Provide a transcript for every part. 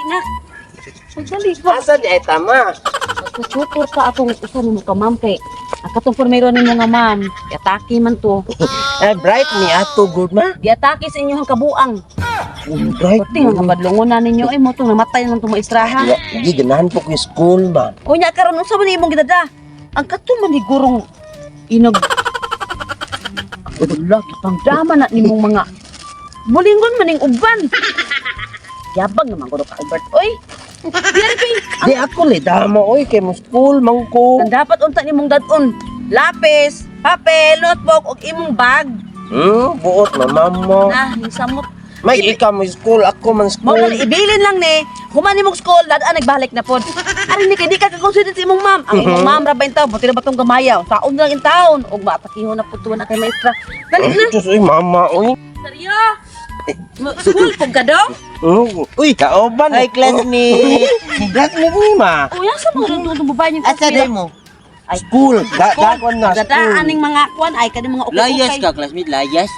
Dali na. Pagdali ba? Asa di ay tama? Magpa-tutor ka atong usa nimo ka, ma'am, kay ang katong pormero nimo nga ma'am, giatake man to. Ay, bright ni ato good ma. Giatake sa inyong kabuang. Bright. Pati nga kabadlongon na ninyo ay mo to namatay lang tong maestraha. Di ganahan po ko yung school ma. Unya karon unsa man imong gidada? Ang kato man ni gurong inog. Wala kitang dama na nimong mga mulingon maning uban. Yabang naman guro ka, Albert. Oy. Diri kay Di ako le dama oy kay mo school man ko. ang dapat unta nimong dadon. Lapis, papel, notebook ug imong bag. Buot na mama. Na, yung samot. May ikaw mo school, ako man Mao school. man ibilin lang ni, human nimong school, dadaan nagbalik na pod. Ari ni kay di ka ka-consider sa imong ma'am. Ang imong ma'am ra ba in taon, buti na ba tong gamayaw? Taon lang in taon ug maatakihon na pud tuwa na kay maestra. Dali na. Diyos, oy mama oy. Seryo? School pug ka daw? Uy, kaoban. Hi, classmate. Classmate ni ma. Uy, asa mo rin itong babae niyo? Asa day mo? School, gagawin na school. Dadaan ning mga kwan ay kaning mga ukay. Layas ka, classmate. Layas.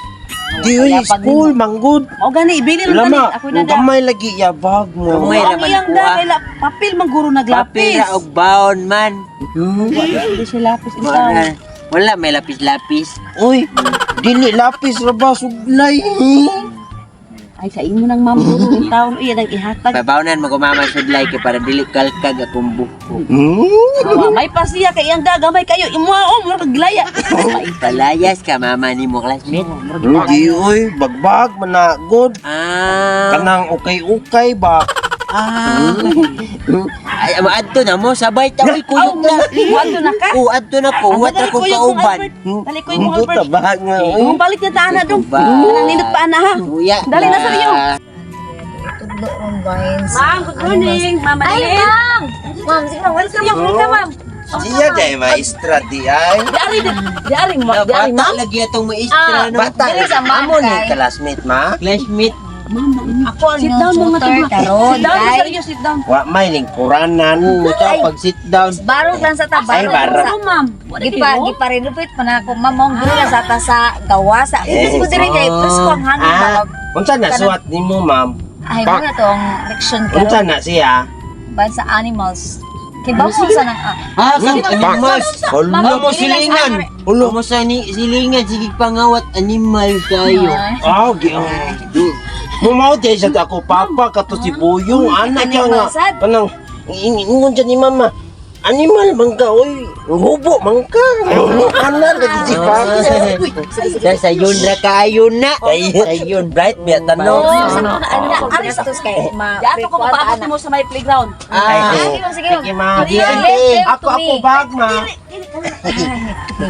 Di oy school manggod. Mao gani ibilin lang Lama, gani ako na da. gamay lagi ya bag mo. Gamay. Ang raman iyang ko, da ah. kay papel man guro naglapis. Papel ra og baon man. Wala hindi siya lapis in Wala, town. wala may lapis-lapis. Uy, dili lapis ra ba suglay. Ay sa imo nang ma'am guro in town uy ang ihatag. Babawnan mo ko mama sudlay kay para dili kalkag akong buhok. Awa, may pasiya kay iyang da gamay kayo imo oh mura kag glaya. Palayas ka mama nimo, classmate. Hindi oy, bagbag man na good. Ah. Kanang ukay-ukay ba. Ah. Ay, ama adto na mo sabay ta oy kuyog na. Wato na ka. Oh, adto na ko, wat Dali ako ko yung kauban. Albert. Dali ko yung Buta Albert. ba nga oy. Kung balik na taana dong. Ba. Kanang nindot pa ana ha. Kuya. Dali na sa iyo. Tudlo ron vines. Ma'am, good morning. Ma'am Ay, Adeline. ma'am! Ma'am, sige ma'am. Welcome, ma'am. Welcome, ma'am. Siya jay maestra di ay. Di ari, di ari, di ari, Bata ma'am. lagi atong maestra Ah, no. Bata Dili sa ma'am, amo ni kay. classmate ma. Classmate. Ako ang Sit inyong down mga tutor tugma. karon. Sit down, Ay, seryo, sit down. Wa may lingkuranan. Oo, ta pag sit down. Barog lang sa ta, Ay, barog lang barog. sa. Ano, ma'am? Wala Gipa, kayo? gipa renovate pa na ako, ma'am. Mong dili lang sa ta sa gawa sa. Ibig ko diri kay presko ang hangin Ah, ba. unsa na suwat nimo ma'am? Ay, mo na to ang leksyon Unsa karon. na siya? Ban sa animals. Kay ba mo sa nang ah. Ah, kang animals. Hala. Hala mo silingan. Ulo mo sa ni silingan sige pangawat animal kayo. Ay. Ah, gi. Mumaw di sa ako papa kato si Buyong anak niya nga. Animal sad. Kanang ingon siya ni mama. Animal man ka oy, hubo man ka. Anak lagi si papa. Sa sayon ra kaayo na. Sayon Bright biya tanong. Oh, sa na ana ari sa kay ma. Di ato ko mapaabot mo sa may playground. Ay, Ah, Sige, ma'am, sige, ma'am. Sige, ma'am. Sige, Leave ante. them Ako to ako me. bag ma. Ay,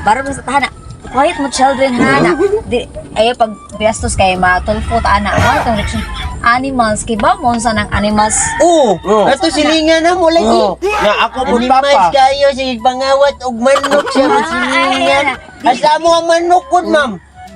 barog lang sa tahana. Quiet mo children ha na. Di ay pag biastos kay matulfo ta ana. Mo itong leksyon. Animals kay ba mo unsa nang animals? Oo, Oh. ato silingan na mo lagi. Oh, na ako po Animals papa. kayo sige pangawat og manok siya mo silingan. Ay, Asa mo ang manok kun ma'am?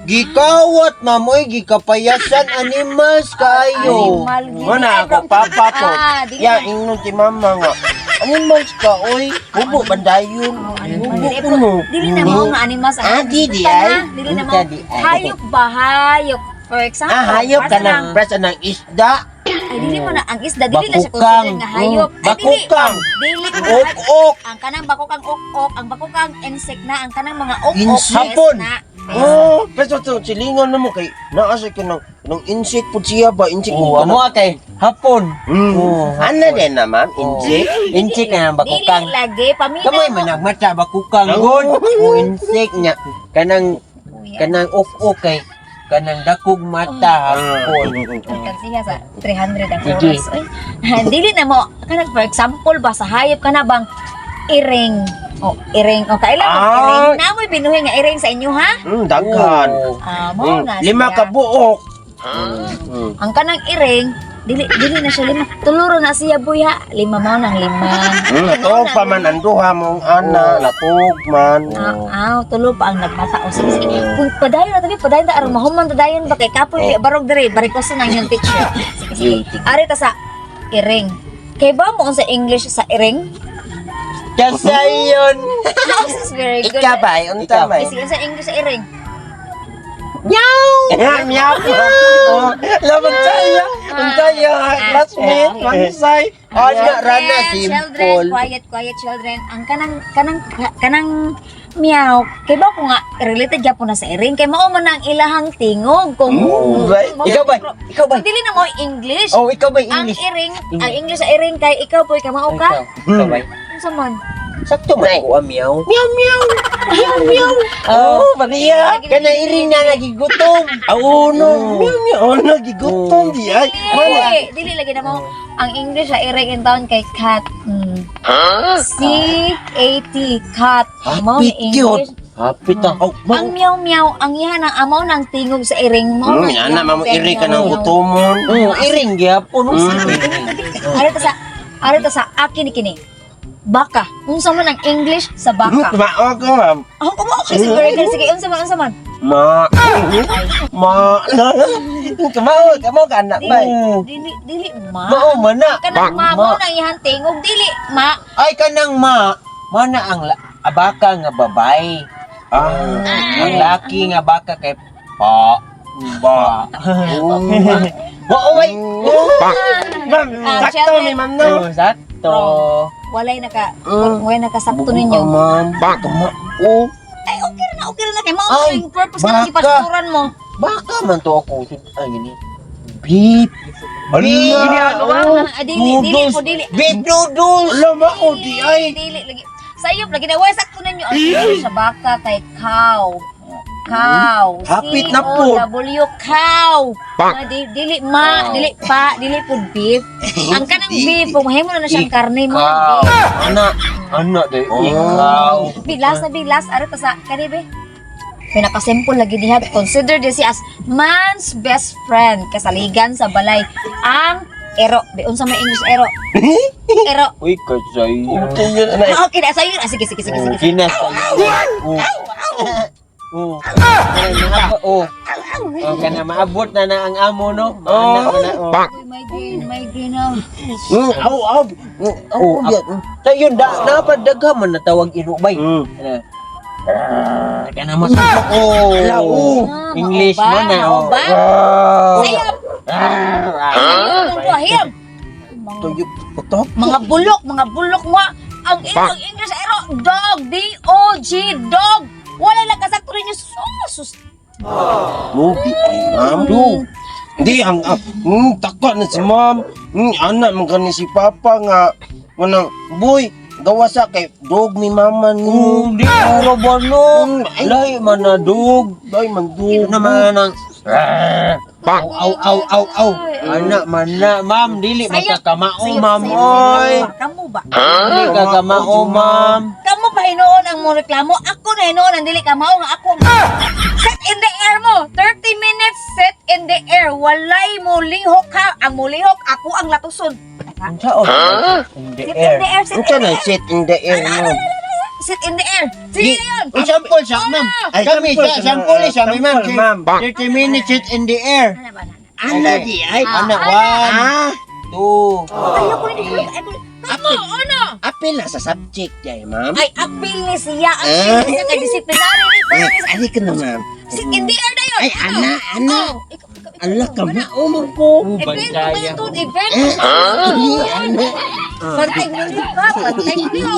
Gikawat ma'am oy gikapayasan animals kayo. Animal gini. Mo na ako papa po. Ah, dili Ya ingnon si mama nga. Animals ka oy, hubo bandayon. Animal. Hubo Dili kuno. dili na mo nga animals. Ah, di, di, Tama, ay. Dili na mo. Unta, di, ay. Hayop ba hayop? For example, Ah, hayop ka asa ng presa ng isda. Ay dili mo na ang isda dili na siya Bakukang. consider nga hayop. Ay, dili. Bakukang. Dili ko na Ok-ok. ang kanang bakukang ok-ok, ang bakukang insect na, ang kanang mga ok-ok Insect. pest Hapon. na. Oh, pero to silingan na mo kay naa sa kanang ng insect pud siya ba insect Oo, mo amo kay hapon. Oo, Ano din na ma'am, insect? Insect na ang bakukang. Dili lagi paminaw. Kamay man ang mata bakukang god. O insect niya kanang kanang ok kay kanang dakog mata hapon. Siya sa 300 ang Sige. oras. Uy, dili na mo kanang for example ba sa hayop kana bang iring. O iring. O kailan mo Ah. iring? Namoy binuhi nga iring sa inyo ha? Daghan. Oo. Ah, mo na Lima siya. ka buok. Ang kanang iring dili dili na siya lima. Tuluro na siya buya. Lima mo nang lima. Natuog pa man ang duha mong ana, natuog man. Ah, ah, tulo pa ang nagmata. O sige, sige. Kung padayon na tabi, padayon ta aron mahuman ta dayon ba kay kapoy oh. Barog dire, barikoso na inyong teacher. Sige, sige. Ari ta sa iring. Kay ba mo unsa English sa iring? Kasayon. This is very good. Ika ba, unta Ikaw. may. Sige, unsa English sa iring? Meow! Meow. Oh, laban tayo. Tayo, classmate, manisay. Ana rana Children, simple. children, quiet, quiet children. Ang kanang kanang kanang meow. Kay ba ko nga related gyapon na sa iring kay mao man ang ilahang tingog kung Right. Ikaw ba? Ikaw ba? Dili na mo English. Oh, ikaw ba Ang English? iring, ang English sa iring kay ikaw poy ka mao ka. Ikaw ba? Unsa man? Sakto man ko meow. Meow, meow. Meow, meow. Oh, Maria. Kana iring na nagigutom. Oh, no. Meow, meow. Oh, nagigutom di ay. Dili, dili lagi na mo. Ang English sa iring in town kay cat. C A T, cat. Mao ni Hapit yun. English. Hapit ah. Oh, Ang meow meow, ang iha ng amaw ng tingog sa iring mo. Ana, mamo iri ka ng gutomon. Iring gyapon. Ari ta sa akin ni kini. Baka. Unsa man ang English sa baka? Mao ko, ma'am. Ako ko mo okay sige, sige, sige, unsa man, unsa man? Ma. Ma. Kamao, kamao ka anak ba? Dili, dili ma. Mao man na. Kanang ma mo nang ihang tingog dili ma. Ay kanang ma, mana ang abaka nga babay. Ah. Ang laki nga baka kay pa. Ba. Mao ay. Ma'am, Ah, sakto children. ni ma'am no. Oh, sakto. Walay nakasakto ninyo. Ma'am. Tama. Oh. Ay, okay ra na kay mao Ay, ang purpose ka baka. gipaturan mo. Baka man to ako. Ay gini. Beef. Beef. Ah, dili, dili po, dili. Beef noodles. Alam ako di ay. Dili lagi. Sayop lagi na way sakto ninyo ang English sa baka kay cow. Cow. Hapit na po. C-O-W, cow. Ah, dili ma, dili pa, dili po beef. Ang kanang beef, kung mahimo na na siyang karne mo. Ikaw. Ana, ana day. Ikaw. Bilas na bilas, ari ta sa kani be. Pinakasimple lagi diha. Consider this as man's best friend kasaligan sa balay. Ang ero. Be unsa may English ero? Ero. Uy, kasayo. Okay yun na. Ah, okay na sayo. Ah, sige sige sige sige. Kinasayo. Oh. Oh. Oh. Oh, kana maabot na na ang amo no. Maana na oh. Uy, migraine, migraine na. Aw, aw. Oh, sa yun da napadagha man natawag iro bay. Mm. Ana. Kana mas oh. Ala, oh. Ah, English mao ba? man na Mao oh. ba? Ah. Sayop. Ah. Sayop. Tuyo, putok. Mga bulok mo. Ang English ero, dog, D-O-G, dog. Wala lang kasakto ninyo. Sus, Mubi ay ma'am. Hindi ang takot na si ma'am. Anak man kani si papa nga manang boy gawa sa kay dog ni mama ni. Oh, di ro ba no? Ay. Lahi man na dog. Day man dog. Ano man ang Aw, aw, aw, aw, aw. Ana man na, ma'am, dili man ka kamao, Sayop, ma'am, sayop, oy. sayop. Kamu ba? Dili ka kamao, ma'am. Kamu pa hinuon ang mo reklamo. Ako na hinuon ang dili ka mao nga ako. Set in the air mo. 30 minutes set in the air. Walay mo lihok ha. Ang mulihok ako ang latuson. Unsa oh? In the Set air. in the air, set in Unsa the na air. sit in the air mo? Sit in the air. Sige na yun. Ang sample siya, ma'am. Ay, Kami, sample siya, ka na. sample siya, ma'am. Sample, ma'am. 30 minutes sit in the air. Ano ba na? Ana di ay. Ana, one, Ah, two. Ayaw ko rin ko. Kamu, ano? apil na sa subject day, ma'am. Ay, appeal ni siya. Appeal ni siya kay disciplinary ni. Eh, ali ka na, ma'am. Sit in the air na yun. Ay, ana, ana. Oh, ikaw, ikaw, ikaw. Ala ka mao man ko. Oh, Event bantaya. ba ito? Event. Ana. Pantay mo ka, pantay mo.